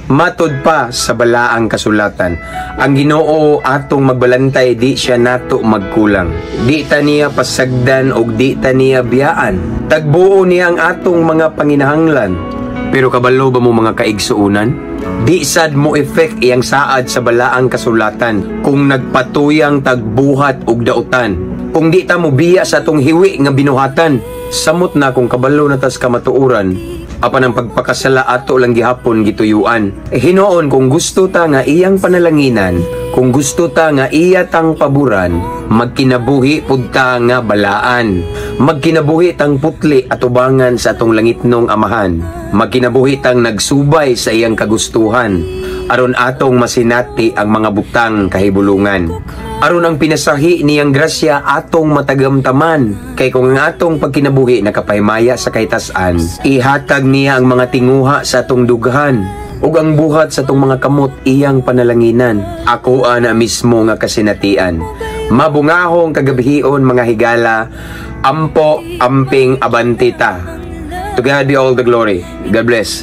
Matud pa sa balaang kasulatan, ang Ginoo atong magbalantay, di siya nato magkulang. Di ta niya pasagdan og di ta niya biyaan. Tagbuo niya ang atong mga panginahanglan. Pero kabalo ba mo, mga kaigsuunan? Di sad mo effect iyang saad sa balaang kasulatan kung nagpatuyang tagbuhat og dautan. Kung di ta mo biya sa atong hiwi nga binuhatan, samot na kung kabalo na tas kamatuoran, apan ang pagpakasala ato lang gihapon gituyuan. Eh, hinoon, kung gusto ta nga iyang panalanginan, kung gusto ta nga iya tang paboran, magkinabuhi pud ta nga balaan. Magkinabuhi tang putli atubangan sa atong langitnong Amahan. Magkinabuhi tang nagsubay sa iyang kagustuhan. Aron atong masinati ang mga butang kahibulungan. Aron ang pinasahi niyang grasya atong matagamtaman. Kay kung ang atong pagkinabuhi nakapahimaya sa kahitasan, ihatag niya ang mga tinguha sa atong dughan ug ang buhat sa atong mga kamot iyang panalanginan. Ako ana mismo nga kasinatian. Mabungahong kagabhion, mga higala, ampo, amping, abante ta. To God be all the glory. God bless.